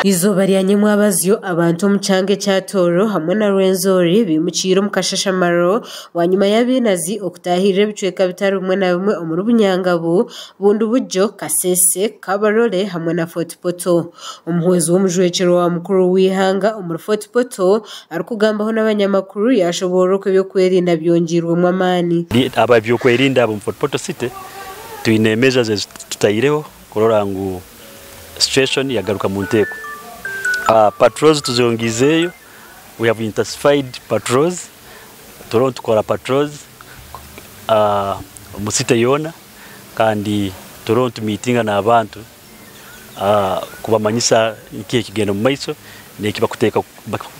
Eizooba rya nyamwabazyo abantu omu kyanga ekya Tooro hamwe na Rwenzori bimukiire omu kashashamaro bwanyima y'abainazi okutaahirira ebicweka bitari bimwe na bimwe omuri Bunyangabu, Bundibugyo, Kasese, Kabarole hamwe na Fort Portal. Omuhwezi w'omujwekyerwa wa mukuru w'eihanga omuri Fort Portal arikugambaho n'abanyamakuru yaashoboorora oku ebyokwerinda byongiirwemu amaani. Ab'ebyokwerinda ab'omu Fort Portal City twine measures ezi tutaireho kurora ngu situation yagaruka mu nteeko. Patrols tuzongiizeyo, we have intensified patrols, turiho nitukora patrols omu city yoona kandi turiho nitumiitinga n'abantu kubamanyisa niki ekigenda omu maiso n'eki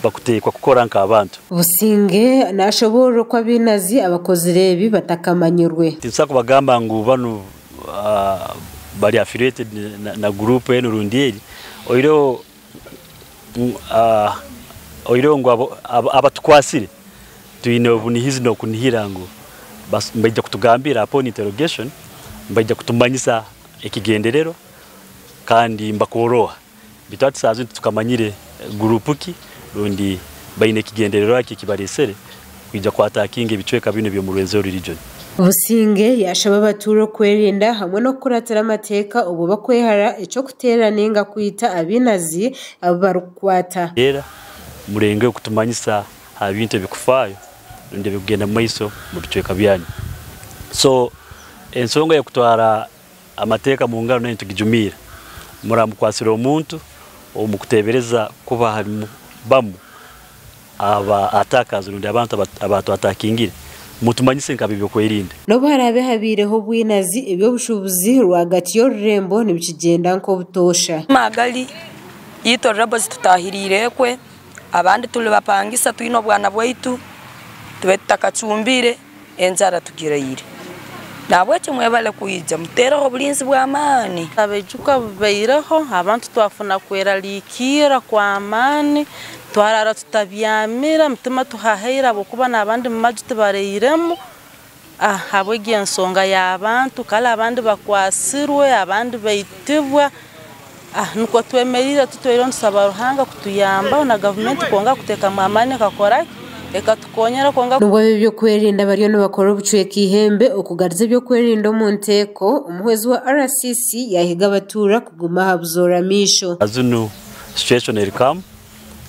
bakuteekwa kukora nk'abantu. Businge nashoboorora oku abainazi abakozire ebi batakamanyirwe. Tinsobola kubagamba ngu banu bari affiliated na group enu rundi eri, oihireho oihireho ngu abatukwasire twine obunihizi n'okunihira ngu nibaija kutugambira upon interrogation, nibaija kutumanyisa ekigendererwa kandi nibakworoha. Beitu hati saaha zinu titukamanyire group ki rundi baine ekigendererwa ki ekibareesere kwija kwatakinga ebicweka binu eby'omu Rwenzori region. Businge yashaba abatuura okwerinda hamwe n'okukuratira amateeka obwo bakwehara eky'okuteera ninga kwita abainazi abu barikukwata. Era murenge kutumanyisa aha bintu ebikufaayo rundi ebikugenda omu maiso omu bicweka byanyu. So ensonga y'okutwara amateeka mu ngaro nayo nitugijumiira. Muramukwasire omuntu omu kuteebereza kuba harimu bamu aba attackers rundi abantu abatwatakingire mutumanyise nk'ab'ebyokwerinda. N'obu haraabe habaireho obwinazi, eby'obushuubuzi rwagati y'orurembo nibikigyenda nk'obutoosha. Magali itwe rebels tutahiriire ekwe, abandi turi bapangisa twine obwana bwaitu, tube tutakacumbire enjara tugiraire. Nahabwekyo mwebale kwija muteereho obulinzi bw'amaani. Abaijuka bubaireho abantu twafuna kweraliikirra kw'amaani, twarara tutabyamire, emitima tuhahaire habwokuba n'abandi mu maju tibarairemu habw'egi ensonga y'abantu, kale abandi bakwasirwe, abandi baitibwa, nukwo twemeriire tutwire nitusaba Ruhanga kutuyambaho na gavumenti kwonga kuteekamu amaani ekakora ki, ekatukonyera kwonga. Nubwo ab'ebyokwerinda bariyo nibakora obucweka ihembe okugaruza ebyokwerinda omu nteeko, omuhwezi wa RCC yahiga abatuura kuguma aha buzoora maisho. Zinu situation eri calm,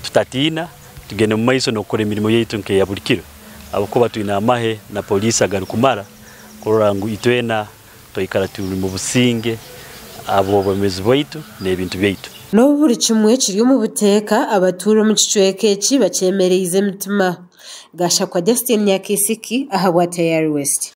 tutatiina, tugende omu maiso n'okukora emirimo yaitu nk'eya buri kiro ahabw'okuba twine amahe na poliisi agarikumara kurora ngu itwena twaikara turi mu businge ahabw'obwomeezi bwaitu n'ebintu byaitu. N'obu buri kimwe kiri omu buteeka, abatuura omu kicweka eki bakyemereize emitima. Gashakwa Justine Nyakisiki ahabwa Tayari West.